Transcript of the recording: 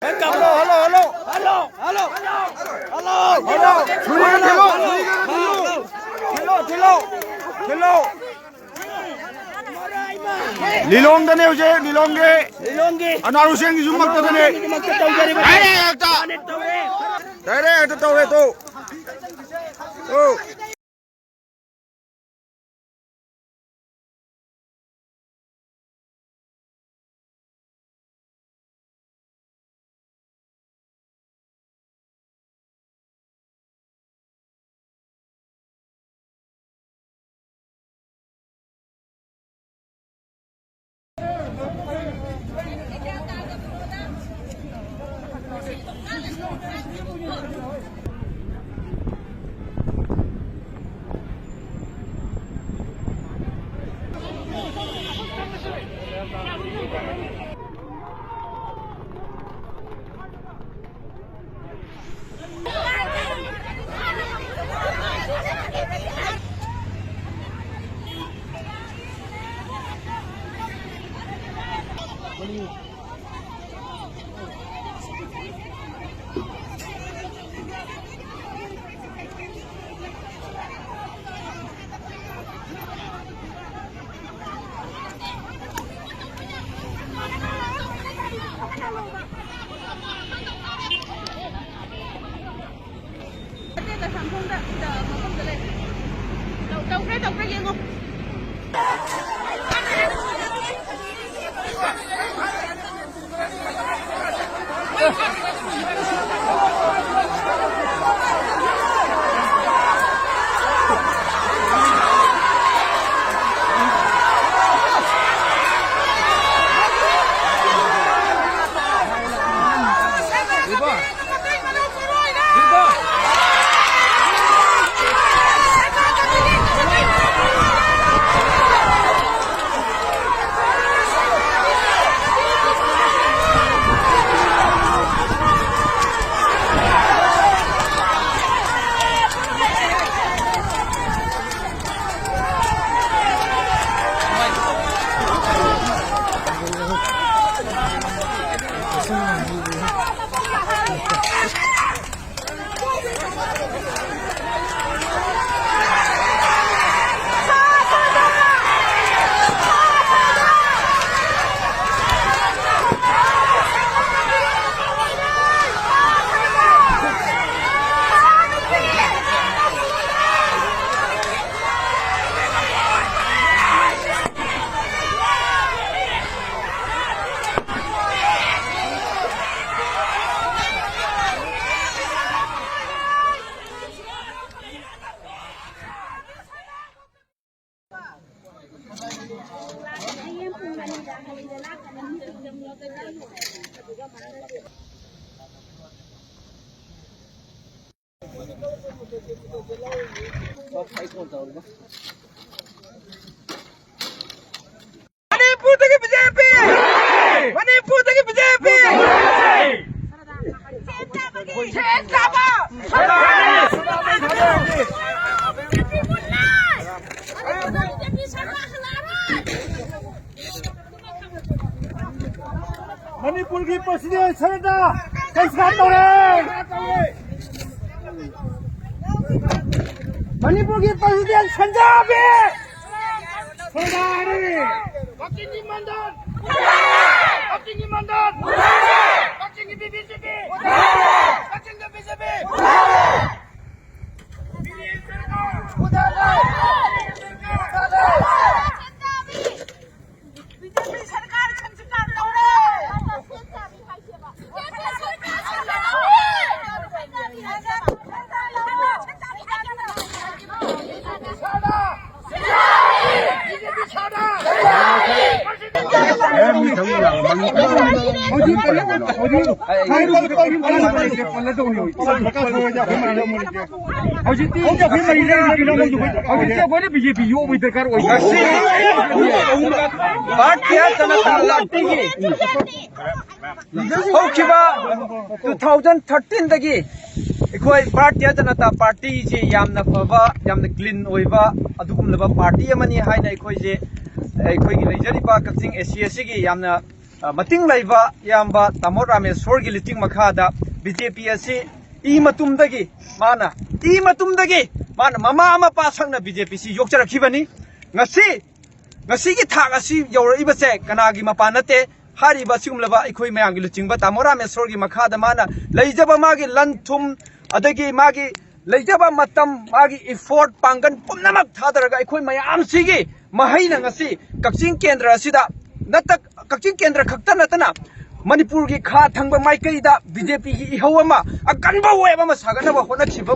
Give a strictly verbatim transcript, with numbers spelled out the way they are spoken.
Hello, hello, hello. Hello, hello. Hello. Hello. ꯊꯤꯜꯂꯣ, ꯊꯤꯜꯂꯣ꯫ ꯊꯤꯜꯂꯣ, ꯊꯤꯜꯂꯣ꯫ ꯊꯤꯜꯂꯣ꯫ ꯂꯤꯂꯣꯡꯗꯅꯦ ꯍꯧꯖꯤꯛ, ꯂꯤꯂꯣꯡꯒꯤ꯫ ꯂꯤꯂꯣꯡꯒꯤ꯫ ꯑꯅꯥꯔ ꯍꯨꯁꯦꯟꯒꯤ ꯌꯨꯝꯃꯛꯇꯗꯅꯦ꯫ ꯌꯨꯝꯃꯛꯇ ꯇꯧꯖꯔꯤꯕ꯫ ꯗꯥꯏꯔꯦꯛ ꯍꯦꯛꯇ꯫ ꯗꯥꯏꯔꯦꯛ ꯇꯧꯔꯦ꯫ ꯗꯥꯏꯔꯦꯛ ꯍꯦꯛꯇ ꯇꯧꯔꯦ, ꯇꯨ꯫ ꯇꯨ꯫ ꯇꯧꯈ꯭ꯔꯦ, ꯇꯧꯈ꯭ꯔꯦ, ꯌꯦꯡꯉꯣ꯫ ꯃꯅꯤꯄꯨꯔꯗꯒꯤ ꯕꯤ ꯖꯦ ꯄꯤ! ꯃꯅꯤꯄꯨꯔꯗꯒꯤ ꯕꯤ ꯖꯦ ꯄꯤ! ꯁꯦꯟ ꯆꯥꯕ! ꯃꯅꯤꯄꯨꯔꯒꯤ ꯄ꯭ꯔꯁꯤꯗꯦꯟ ꯁꯔꯗꯥ ꯀꯟꯁꯥ ꯇꯧꯔꯦ꯫ ꯃꯅꯤꯄꯨꯔꯒꯤ ꯄ꯭ꯔꯁꯤꯗꯦꯟ ꯁꯟꯖꯥꯕꯤ ꯁꯔꯗꯥꯔꯤ꯫ ꯀꯛꯆꯤꯡꯒꯤ ꯃꯟꯗꯟ! ꯀꯛꯆꯤꯡꯒꯤ ꯃꯟꯗꯟ! ꯀꯛꯆꯤꯡꯒꯤ ꯕꯤ ꯖꯦ ꯄꯤ! ꯀꯛꯆꯤꯡꯒꯤ ꯕꯤ ꯖꯦ ꯄꯤ! ꯕꯤ ꯖꯦ ꯄꯤ ꯁꯔꯀꯥꯔ ꯁꯪꯁꯤꯀꯥꯟ ꯇꯧꯔꯦ! ꯍꯧꯖꯤꯛꯇꯤ ꯍꯧꯖꯤꯛꯇꯤ ꯑꯩꯈꯣꯏꯅ ꯕꯤ ꯖꯦ ꯄꯤ ꯌꯣꯛꯄꯒꯤ ꯗꯔꯀꯥꯔ ꯑꯣꯏ꯫ ꯉꯁꯤ ꯚꯥꯔꯇꯤꯌꯥ ꯖꯅꯇꯥ ꯄꯥꯔꯇꯤꯒꯤ ꯍꯧꯈꯤꯕ two thousand thirteen ꯗꯒꯤ ꯑꯩꯈꯣꯏ ꯚꯥꯔꯇꯤꯌꯥ ꯖꯅꯇꯥ ꯄꯥꯔꯇꯤꯁꯤ ꯌꯥꯝꯅ ꯐꯕ, ꯌꯥꯝꯅ ꯀ꯭ꯂꯤꯟ ꯑꯣꯏꯕ ꯑꯗꯨꯒꯨꯝꯂꯕ ꯄꯥꯔꯇꯤ ꯑꯃꯅꯤ ꯍꯥꯏꯅ ꯑꯩꯈꯣꯏꯁꯦ, ꯑꯩꯈꯣꯏꯒꯤ ꯂꯩꯖꯔꯤꯕ ꯀꯛꯆꯤꯡ ꯑꯦ ꯁꯤ ꯑꯁꯤꯒꯤ ꯌꯥꯝꯅ, ꯑ, ꯃꯇꯤꯡ ꯂꯩꯕ ꯏꯌꯥꯝꯕ ꯇꯥꯃꯣ ꯔꯥꯃꯦꯁꯣꯔꯒꯤ ꯂꯨꯆꯤꯡ ꯃꯈꯥꯗ ꯕꯤ ꯖꯦ ꯄꯤ ꯑꯁꯤ ꯏ ꯃꯇꯨꯝꯗꯒꯤ ꯃꯥꯅ, ꯏ ꯃꯇꯨꯝꯗꯒꯤ ꯃꯥꯅ ꯃꯃꯥ ꯃꯄꯥ ꯁꯛꯅ ꯕꯤ ꯖꯦ ꯄꯤ ꯁꯤ ꯌꯣꯛꯆꯔꯛꯈꯤꯕꯅꯤ꯫ ꯉꯁꯤ ꯉꯁꯤꯒꯤ ꯊꯥꯛ ꯑꯁꯤ ꯌꯧꯔꯛꯏꯕꯁꯦ ꯀꯅꯥꯒꯤ ꯃꯄꯥ ꯅꯠꯇꯦ꯫ ꯍꯥꯏꯔꯤꯕ ꯑꯁꯤꯒꯨꯝꯂꯕ ꯑꯩꯈꯣꯏ ꯃꯌꯥꯝꯒꯤ ꯂꯨꯆꯤꯡꯕ ꯇꯥꯃꯣ ꯔꯥꯃꯦꯁꯣꯔꯒꯤ ꯃꯈꯥꯗ ꯃꯥꯅ ꯂꯩꯖꯕ ꯃꯥꯒꯤ ꯂꯟ ꯊꯨꯝ, ꯑꯗꯒꯤ ꯃꯥꯒꯤ ꯂꯩꯖꯕ ꯃꯇꯝ, ꯃꯥꯒꯤ effort, ꯄꯥꯡꯒꯜ ꯄꯨꯝꯅꯃꯛ ꯊꯥꯗꯔꯒ ꯑꯩꯈꯣꯏ ꯃꯌꯥꯝꯁꯤꯒꯤ ꯃꯍꯩꯅ ꯉꯁꯤ ꯀꯛꯆꯤꯡ ꯀꯦꯟꯗ꯭ꯔ ꯑꯁꯤꯗ ꯅꯠꯇ-, ꯀꯛꯆꯤꯡ ꯀꯦꯟꯗ꯭ꯔ ꯈꯛꯇ ꯅꯠꯇꯅ ꯃꯅꯤꯄꯨꯔꯒꯤ ꯈꯥ ꯊꯪꯕ ꯃꯥꯏꯀꯩꯗ ꯕꯤ ꯖꯦ ꯄꯤꯒꯤ ꯏꯍꯧ ꯑꯃ, ꯑꯀꯟꯕ wave ꯑꯃ ꯁꯥꯒꯠꯅꯕ ꯍꯣꯠꯅꯈꯤꯕ